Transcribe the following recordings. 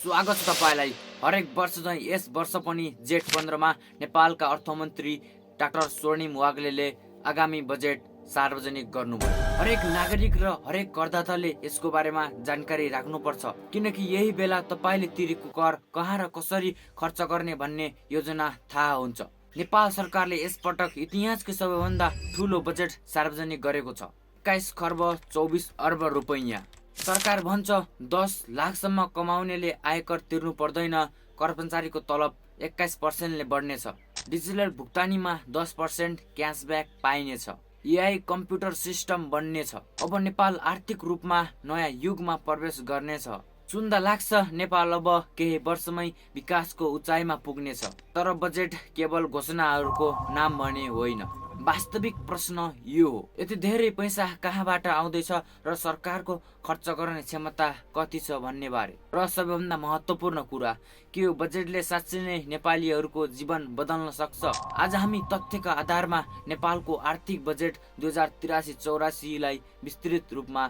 स्वागत छ तपाईलाई। हरेक वर्ष चाहिँ यस वर्ष पनि जेठ 15 मा नेपालका अर्थमन्त्री डाक्टर स्वर्णिम वाग्लेले आगामी बजेट सार्वजनिक गर्नुभयो। हरेक नागरिक र हरेक करदाताले यसको बारेमा जानकारी राख्नुपर्छ, किनकि यही बेला तपाईले तिरेको कर कहाँ र कसरी खर्च गर्ने भन्ने योजना थाहा हुन्छ। नेपाल सरकारले यसपटक इतिहासकै सबैभन्दा ठूलो बजेट सार्वजनिक गरेको छ, 21 खर्ब 24 अर्ब रुपैयाँ। सरकार भन्छ 10 लाखसम्म कमाउनेले आयकर तिर्नु पर्दैन, कर्मचारीको तलब 21% बढ्नेछ, डिजिटल भुक्तानीमा 10% क्यासब्याक पाइनेछ, एआई कम्प्युटर सिस्टम बन्नेछ। अब नेपाल आर्थिक रूपमा नयाँ युगमा प्रवेश गर्नेछ। सुन्दा लाग्छ नेपाल अब केही वर्षमै विकासको उचाइमा पुग्नेछ। तर बजेट केवल घोषणाहरूको नाम भने होइन। वास्तविक प्रश्न यो हो, यति धेरै पैसा कहाँबाट आउँदैछ र सरकारको खर्च गर्ने क्षमता कति छ भन्ने बारे। र सबैभन्दा महत्त्वपूर्ण कुरा, के यो बजेटले साँच्चै नै नेपालीहरूको जीवन बदल्न सक्छ? आज हामी तथ्यका आधारमा नेपालको आर्थिक बजेट 2083-84 लाई विस्तृत रूपमा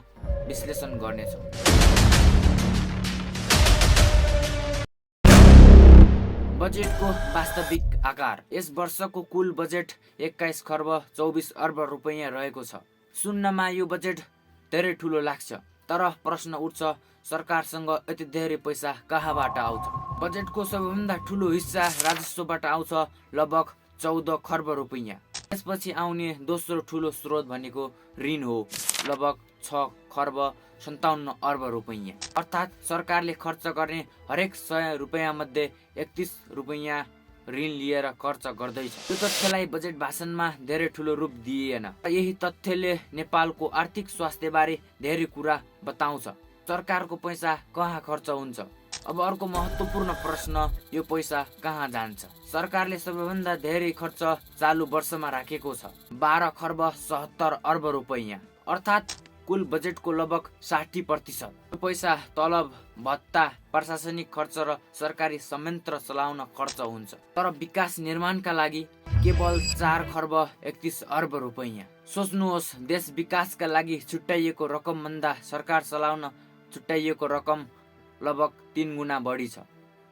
विश्लेषण गर्नेछौँ। बजेटको वास्तविक आकार। यस वर्षको कुल बजेट 21 खर्ब 24 अर्ब रुपैयाँ रहेको छ। सुन्नमा यो बजेट धेरै ठुलो लाग्छ, तर प्रश्न उठ्छ, सरकारसँग यति धेरै पैसा कहाँबाट आउँछ? बजेटको सबैभन्दा ठुलो हिस्सा राजस्वबाट आउँछ, लगभग 14 खर्ब रुपैयाँ। त्यसपछि आउने दोस्रो ठुलो स्रोत भनेको ऋण हो, लगभग 6 खर्ब 57 अर्ब रुपैयाँ। अर्थात् सरकारले खर्च गर्ने हरेक 100 रुपैयाँ मध्ये 31 रुपैयाँ ऋण लिएर खर्च गर्दैछ। यो तथ्यलाई बजेट भाषणमा धेरै ठुलो रूप दिइएन। यही तथ्यले नेपालको आर्थिक स्वास्थ्यबारे धेरै कुरा बताउँछ। सरकारको पैसा कहाँ खर्च हुन्छ? अब अर्को महत्त्वपूर्ण प्रश्न, यो पैसा कहाँ जान्छ? सरकारले सबैभन्दा धेरै खर्च चालु वर्षमा राखेको छ, 12 खर्ब 77 अर्ब रुपैयाँ, अर्थात् कुल बजेटको लगभग 60%। यो पैसा तलब, भत्ता, प्रशासनिक खर्च र सरकारी संयन्त्र चलाउन खर्च हुन्छ। तर विकास निर्माणका लागि केवल 4 खर्ब 31 अर्ब रुपैयाँ। सोच्नुहोस्, देश विकासका लागि छुट्याइएको रकमभन्दा सरकार चलाउन छुट्याइएको रकम लगभग 3 गुणा बढी छ।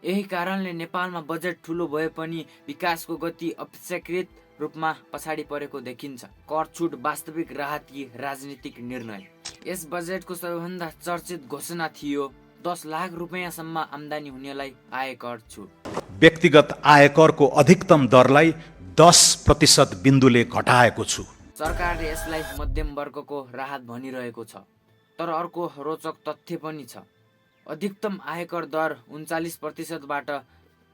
यही कारणले नेपालमा बजेट ठुलो भए पनि विकासको गति अपेक्षाकृत रूपमा पछाडि परेको देखिन्छ। कर छुट वास्तविक राहत कि राजनीतिक निर्णय? यस बजेटको सबैभन्दा चर्चित घोषणा थियो 10 लाख रुपैयाँसम्म आम्दानी हुनेलाई आयकर छुट। व्यक्तिगत आयकरको अधिकतम दरलाई 10% बिन्दुले घटाएको छु। सरकारले यसलाई मध्यम वर्गको राहत भनिरहेको छ, तर अर्को रोचक तथ्य पनि छ। अधिकतम आयकर दर 39% बाट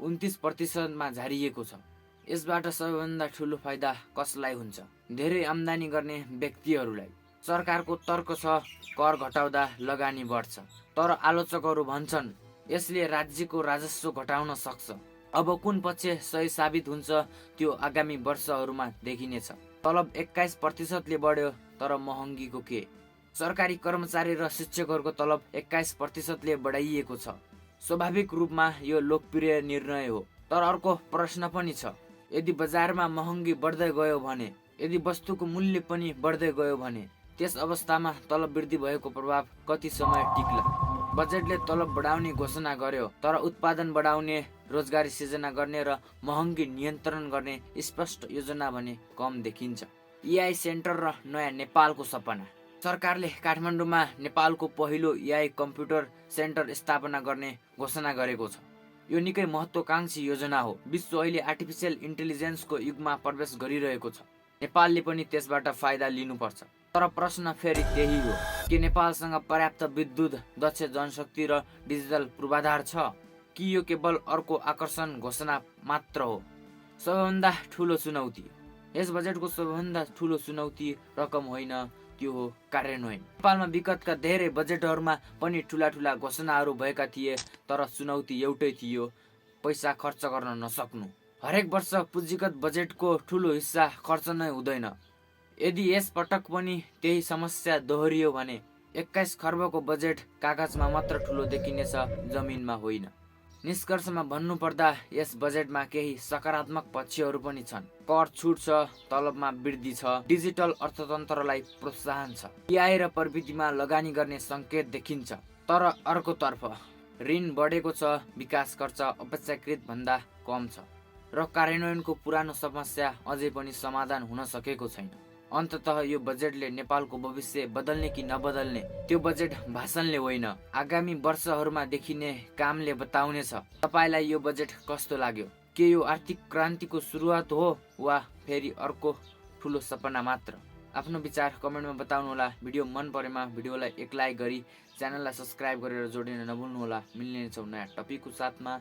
29% मा झारिएको छ। यसबाट सबैभन्दा ठुलो फाइदा कसलाई हुन्छ? धेरै आम्दानी गर्ने व्यक्तिहरूलाई। सरकारको तर्क छ कर घटाउँदा लगानी बढ्छ, तर आलोचकहरू भन्छन् यसले राज्यको राजस्व घटाउन सक्छ। अब कुन पक्ष सही साबित हुन्छ त्यो आगामी वर्षहरूमा देखिनेछ। तलब 21% ले बढ्यो, तर महँगीको के? सरकारी कर्मचारी र शिक्षकहरूको तलब 21% ले बढाइएको छ। स्वाभाविक रूपमा यो लोकप्रिय निर्णय हो, तर अर्को प्रश्न पनि छ, यदि बजारमा महँगी बढ्दै गयो भने, यदि वस्तुको मूल्य पनि बढ्दै गयो भने, त्यस अवस्थामा तलब वृद्धि भएको प्रभाव कति समय टिक्ला? बजेटले तलब बढाउने घोषणा गर्यो, तर उत्पादन बढाउने, रोजगारी सिर्जना गर्ने र महँगी नियन्त्रण गर्ने स्पष्ट योजना भने कम देखिन्छ। एआई सेन्टर र नयाँ नेपालको सपना। सरकारले काठमाडौँमा नेपालको पहिलो एआई कम्प्युटर सेन्टर स्थापना गर्ने घोषणा गरेको छ। यो निकै महत्त्वकांक्षी योजना हो। विश्व अहिले आर्टिफिसियल इन्टेलिजेन्सको युगमा प्रवेश गरिरहेको छ। नेपालले पनि त्यसबाट फाइदा लिनुपर्छ। तर प्रश्न फेरि त्यही हो, के नेपालसँग पर्याप्त विद्युत, दक्ष जनशक्ति र डिजिटल पूर्वाधार छ, कि यो केवल अर्को आकर्षण घोषणा मात्र हो? सबैभन्दा ठुलो चुनौती। यस बजेटको सबैभन्दा ठुलो चुनौती रकम होइन, त्यो हो कार्यान्वयन। नेपालमा विगतका धेरै बजेटहरूमा पनि ठुला घोषणाहरू भएका थिए, तर चुनौती एउटै थियो, पैसा खर्च गर्न नसक्नु। हरेक वर्ष पुँजीगत बजेटको ठुलो हिस्सा खर्च नै हुँदैन। यदि यस पटक पनि त्यही समस्या दोहोरियो भने 21 खर्बको बजेट कागजमा मात्र ठुलो देखिनेछ, जमिनमा होइन। निष्कर्षमा भन्नुपर्दा यस बजेटमा केही सकारात्मक पक्षहरू पनि छन्। कर छुट छ, तलबमा वृद्धि छ, डिजिटल अर्थतन्त्रलाई प्रोत्साहन छ, एआई र प्रविधिमा लगानी गर्ने संकेत देखिन्छ। तर अर्कोतर्फ ऋण बढेको छ, विकास खर्च अपेक्षाकृत भन्दा कम छ र कार्यान्वयनको पुरानो समस्या अझै पनि समाधान हुन सकेको छैन। अन्ततः यो बजेटले नेपालको भविष्य बदल्ने कि नबदल्ने त्यो बजेट भाषणले होइन, आगामी वर्षहरूमा देखिने कामले बताउनेछ। तपाईलाई यो बजेट कस्तो लाग्यो? के यो आर्थिक क्रान्तिको सुरुवात हो वा फेरि अर्को ठुलो सपना मात्र? आफ्नो विचार कमेन्टमा बताउनुहोला। भिडियो मन परेमा भिडियोलाई एक लाइक गरी च्यानललाई सब्स्क्राइब गरेर जोडिन नभुल्नुहोला। मिल्नेछौँ नयाँ टपिकको साथमा।